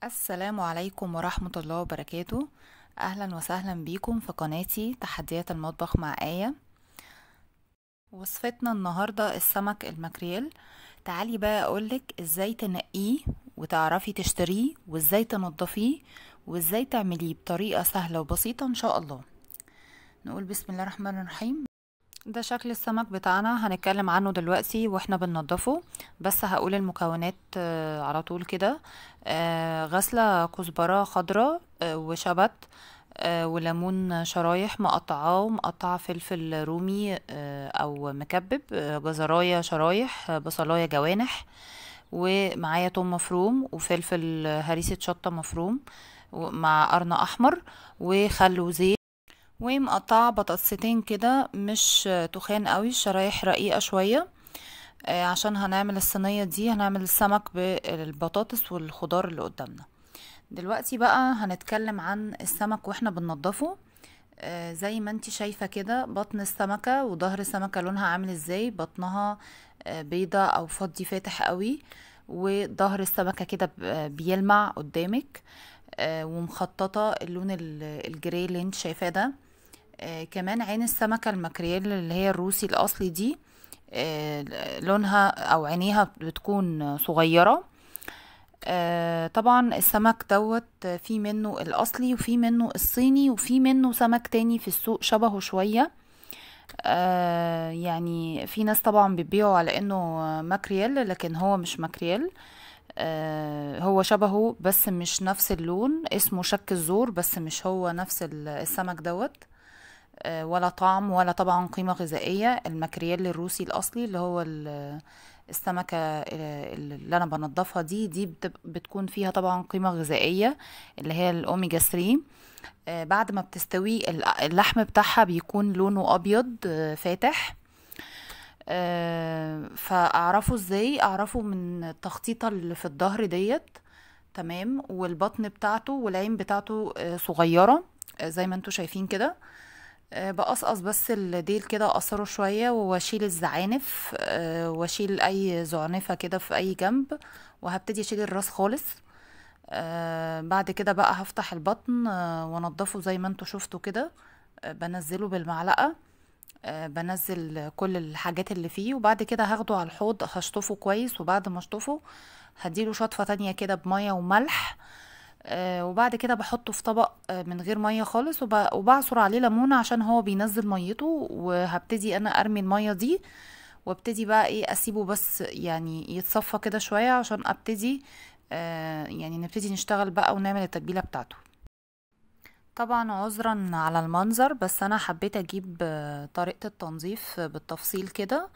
السلام عليكم ورحمة الله وبركاته. أهلا وسهلا بيكم في قناتي تحديات المطبخ مع آية. وصفتنا النهاردة السمك الماكريل. تعالي بقى أقولك ازاي تنقية وتعرفي تشتريه وازاي تنضفيه وازاي تعمليه بطريقة سهلة وبسيطة ان شاء الله. نقول بسم الله الرحمن الرحيم. ده شكل السمك بتاعنا هنتكلم عنه دلوقتي واحنا بننضفه، بس هقول المكونات على طول كده. غسلة كزبرة خضراء وشبت وليمون شرايح مقطعاه، ومقطعه فلفل رومي او مكبب، جزرايه شرايح، بصلايه جوانح، ومعايا توم مفروم وفلفل هريسه شطه مفروم مع قرن احمر وخل وزيت، ومقطعه بطاطستين كده مش تخان قوي، شرايح رقيقه شوية، عشان هنعمل الصينية دي، هنعمل السمك بالبطاطس والخضار اللي قدامنا. دلوقتي بقى هنتكلم عن السمك واحنا بننضفه. زي ما انت شايفه كده بطن السمكة وظهر السمكة لونها عامل ازاي، بطنها بيضة او فضي فاتح قوي، وظهر السمكة كده بيلمع قدامك، ومخططه اللون ال gray اللي انت شايفاه ده. كمان عين السمكة الماكريل اللي هي الروسي الاصلي دي، لونها او عينيها بتكون صغيرة. طبعا السمك دوت في منه الاصلي وفي منه الصيني وفي منه سمك تاني في السوق شبهه شوية. يعني في ناس طبعا بتبيعه على انه ماكريل، لكن هو مش ماكريل، هو شبهه بس مش نفس اللون، اسمه شك الزور بس مش هو نفس السمك دوت، ولا طعم ولا طبعا قيمة غذائية. الماكريل الروسي الأصلي اللي هو السمكة اللي أنا بنضفها دي بتكون فيها طبعا قيمة غذائية اللي هي الأوميجا 3. بعد ما بتستوي اللحم بتاعها بيكون لونه أبيض فاتح. فأعرفه ازاي؟ أعرفه من التخطيطة اللي في الظهر ديت، تمام، والبطن بتاعته والعين بتاعته صغيرة زي ما انتوا شايفين كده. بقصقص بس الديل كده، اقصره شوية واشيل الزعانف، واشيل اي زعنفه كده في اي جنب، وهبتدي اشيل الراس خالص. بعد كده بقى هفتح البطن وانضفه زي ما انتوا شفتوا كده، بنزله بالمعلقه، بنزل كل الحاجات اللي فيه، وبعد كده هاخده على الحوض هشطفه كويس، وبعد ما اشطفه هديله شطفه تانية كده بميه وملح، وبعد كده بحطه في طبق من غير مية خالص، وبعصر عليه ليمونه عشان هو بينزل ميته، وهبتدي انا ارمي المية دي، وابتدي بقى ايه اسيبه بس يعني يتصفى كده شوية عشان ابتدي يعني نبتدي نشتغل بقى ونعمل التتبيله بتاعته. طبعا عذرا على المنظر، بس انا حبيت اجيب طريقه التنظيف بالتفصيل كده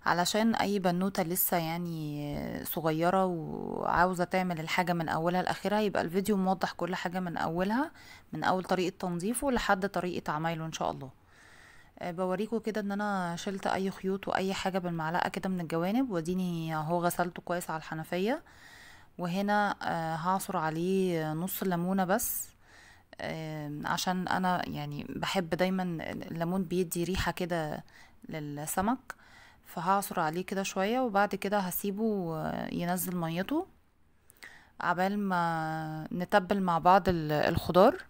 علشان اي بنوته لسه يعني صغيرة وعاوزه تعمل الحاجة من اولها لاخرها يبقى الفيديو موضح كل حاجة من اولها، من اول طريقه تنظيفه لحد طريقه عمايله ان شاء الله. بوريكم كده ان انا شلت اي خيوط واي حاجة بالمعلقه كده من الجوانب، واديني اهو غسلته كويس على الحنفية. وهنا هعصر عليه نص ليمونه بس، عشان انا يعني بحب دايما الليمون بيدي ريحة كده للسمك، فهعصر عليه كده شوية، وبعد كده هسيبه ينزل ميته عبال ما نتبل مع بعض الخضار.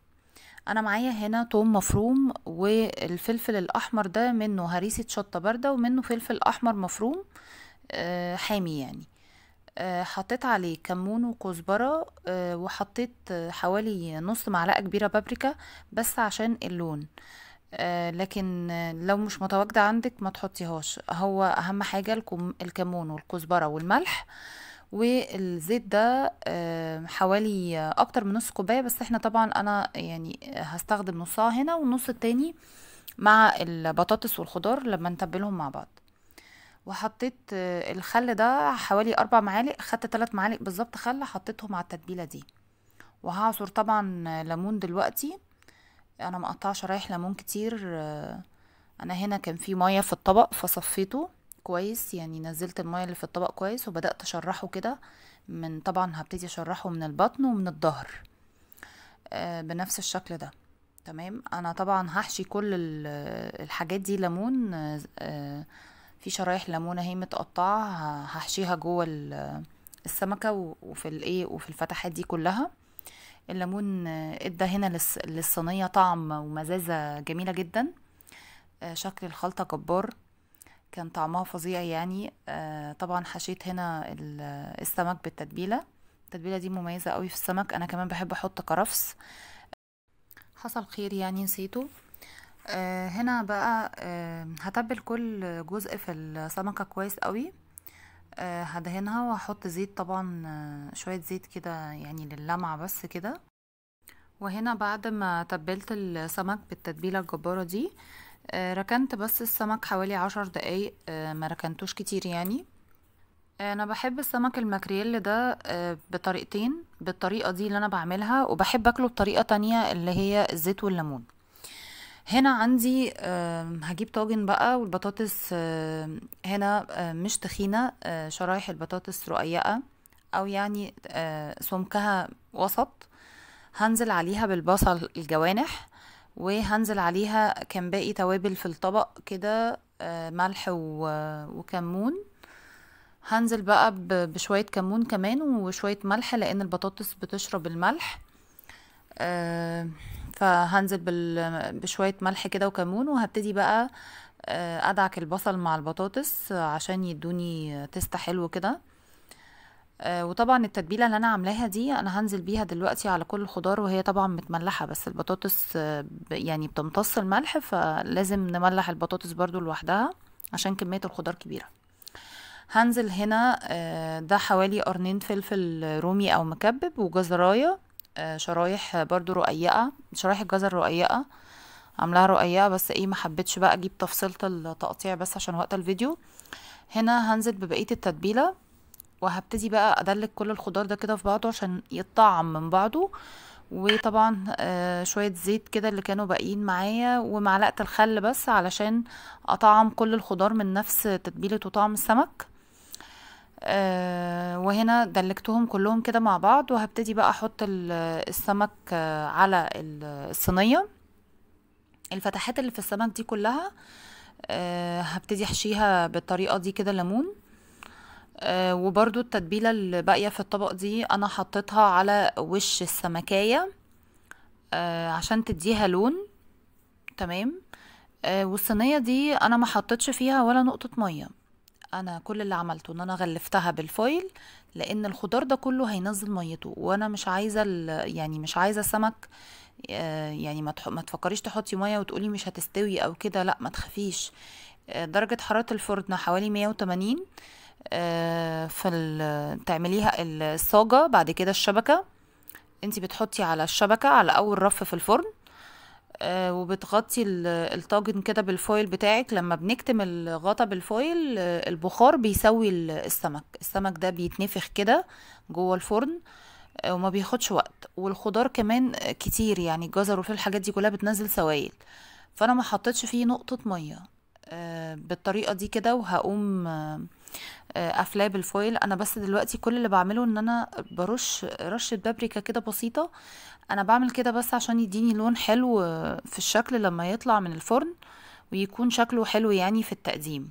انا معايا هنا توم مفروم والفلفل الاحمر ده منه هريسة شطة باردة ومنه فلفل احمر مفروم حامي يعني. حطيت عليه كمون وكزبرة، وحطيت حوالي نص معلقة كبيرة بابريكا بس عشان اللون، لكن لو مش متواجدة عندك ما تحطيهاش. هو اهم حاجة الكمون والكزبرة والملح والزيت ده، حوالي اكتر من نص كوباية، بس احنا طبعا انا يعني هستخدم نصها هنا والنص التاني مع البطاطس والخضار لما نتبلهم مع بعض. وحطيت الخل ده حوالي 4 معالق، خدت 3 معالق بالظبط خل حطيتهم على التتبيله دي. وهعصر طبعا ليمون دلوقتي، انا مقطعه شرايح ليمون كتير. انا هنا كان في مية في الطبق فصفيته كويس، يعني نزلت المية اللي في الطبق كويس، وبدات اشرحه كده من، طبعا هبتدي اشرحه من البطن ومن الظهر بنفس الشكل ده، تمام. انا طبعا هحشي كل الحاجات دي ليمون، في شرايح ليمونه اهي متقطعه هحشيها جوه السمكة وفي الايه وفي الفتحات دي كلها. الليمون ادى هنا للصينية طعم ومزازة جميلة جدا. شكل الخلطة جبار، كان طعمها فظيع يعني. طبعا حشيت هنا السمك بالتتبيلة. التتبيلة دي مميزة قوي في السمك، انا كمان بحب احط كرفس. حصل خير يعني، نسيته. هنا بقى هتبل كل جزء في السمكة كويس قوي. هدهنها وهحط زيت طبعا، شوية زيت كده يعني للمعة بس كده. وهنا بعد ما تبلت السمك بالتتبيلة الجبارة دي، ركنت بس السمك حوالي 10 دقايق، ما ركنتوش كتير يعني. انا بحب السمك الماكريل ده بطريقتين، بالطريقة دي اللي انا بعملها، وبحب اكله بطريقة تانية اللي هي الزيت والليمون. هنا عندي هجيب طاجن بقى، والبطاطس هنا مش تخينة، شرايح البطاطس رقيقة او يعني سمكها وسط. هنزل عليها بالبصل الجوانح، وهنزل عليها كان باقي توابل في الطبق كده، ملح وكمون. هنزل بقى بشوية كمون كمان وشوية ملح، لان البطاطس بتشرب الملح. فهنزل بشوية ملح كده وكمون، وهبتدي بقى ادعك البصل مع البطاطس عشان يدوني تيست حلو كده. وطبعا التتبيله اللي انا عاملاها دي انا هنزل بيها دلوقتي على كل الخضار، وهي طبعا متملحه، بس البطاطس يعني بتمتص الملح، فلازم نملح البطاطس برضو لوحدها عشان كمية الخضار كبيرة. هنزل هنا ده حوالي قرنين فلفل رومي او مكبب، وجزرايه شرايح برضو رقيقه، شرايح الجزر رقيقه، عاملاها رقيقه بس ايه ما حبيتش بقى اجيب تفصيله التقطيع بس عشان وقت الفيديو. هنا هنزل ببقية التتبيله، وهبتدي بقى ادلك كل الخضار ده كده في بعضه عشان يتطعم من بعضه. وطبعا شوية زيت كده اللي كانوا باقيين معايا، ومعلقة الخل بس علشان اطعم كل الخضار من نفس تتبيله وطعم السمك. وهنا دلكتهم كلهم كده مع بعض، وهبتدي بقى احط السمك على الصينية. الفتحات اللي في السمك دي كلها هبتدي احشيها بالطريقة دي كده ليمون. وبرضو التتبيلة اللي باقية في الطبق دي انا حطيتها على وش السمكية عشان تديها لون. تمام. والصينية دي انا ما حطيتش فيها ولا نقطة مية، انا كل اللي عملته ان انا غلفتها بالفويل، لان الخضار ده كله هينزل ميته، وانا مش عايزة يعني مش عايزة سمك يعني ما تفكريش تحطي مية وتقولي مش هتستوي او كده، لا ما تخافيش. درجة حرارة الفرن حوالي 180 في تعمليها الصاجة. بعد كده الشبكة انتي بتحطي على الشبكة على اول رف في الفرن، وبتغطي الطاجن كده بال foil بتاعك. لما بنكتم الغطا بال foil البخار بيسوي السمك، السمك ده بيتنفخ كده جوه الفرن وما بياخدش وقت. والخضار كمان كتير يعني الجزر والفلفل الحاجات دي كلها بتنزل سوائل، فانا ما حطيتش فيه نقطة مية بالطريقة دي كده. وهقوم قافلاه بال foil. انا بس دلوقتي كل اللي بعمله ان انا برش رشة بابريكا كده بسيطة، انا بعمل كده بس عشان يديني لون حلو في الشكل لما يطلع من الفرن، ويكون شكله حلو يعني في التقديم.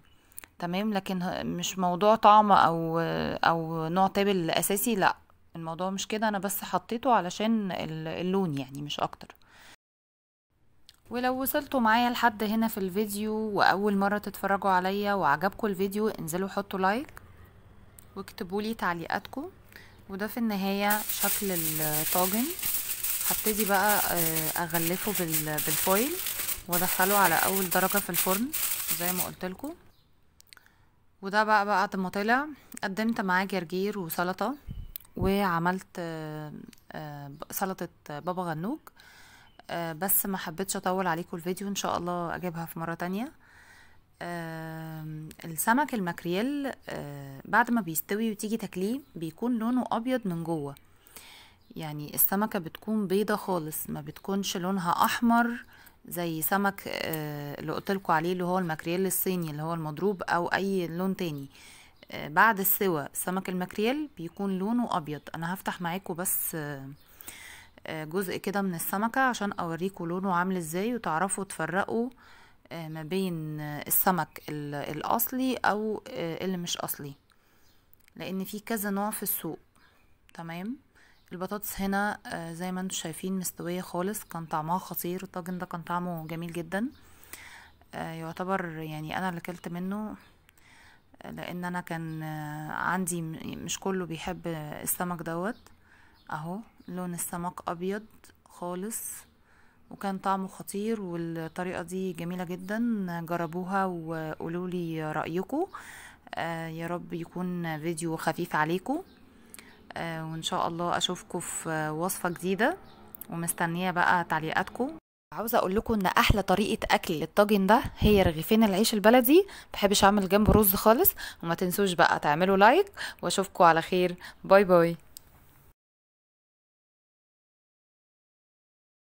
تمام. لكن مش موضوع طعم او نوع تابل اساسي، لا الموضوع مش كده، انا بس حطيته علشان اللون يعني مش اكتر. ولو وصلتوا معايا لحد هنا في الفيديو واول مرة تتفرجوا عليا وعجبكم الفيديو، انزلوا حطوا like واكتبوا لي تعليقاتكم. وده في النهاية شكل الطاجن. هبتدي بقى اغلفه بال foil وادخله على اول درجة في الفرن زي ما قلت لكم. وده بقى بعد ما طلع قدمت معاه جرجير وسلطة، وعملت سلطة بابا غنوج. بس ما حبيتش اطول عليكم الفيديو، ان شاء الله اجيبها في مرة تانية. السمك الماكريل بعد ما بيستوي وتيجي تاكليه بيكون لونه ابيض من جوه، يعني السمكة بتكون بيضة خالص، ما بتكونش لونها احمر زي سمك اللي قلتلكوا عليه اللي هو الماكريل الصيني اللي هو المضروب او اي لون تاني. بعد السوى سمك الماكريل بيكون لونه ابيض. انا هفتح معاكم بس جزء كده من السمكة عشان اوريكم لونه عامل ازاي، وتعرفوا تفرقوا ما بين السمك الاصلي او اللي مش اصلي، لان في كذا نوع في السوق. تمام. البطاطس هنا زي ما انتم شايفين مستوية خالص، كان طعمها خطير. الطاجن ده كان طعمه جميل جدا، يعتبر يعني انا اللي اكلت منه، لان انا كان عندي مش كله بيحب السمك دوت. اهو لون السمك ابيض خالص وكان طعمه خطير، والطريقة دي جميلة جدا، جربوها وقولوا لي رأيكم. يا رب يكون فيديو خفيف عليكم، وان شاء الله اشوفكم في وصفة جديدة، ومستنية بقى تعليقاتكم. عاوزة اقول لكم ان احلى طريقة اكل للطاجن ده هي رغيفين العيش البلدي، مبحبش اعمل جنبه رز خالص. وما تنسوش بقى تعملوا like، واشوفكم على خير. bye bye.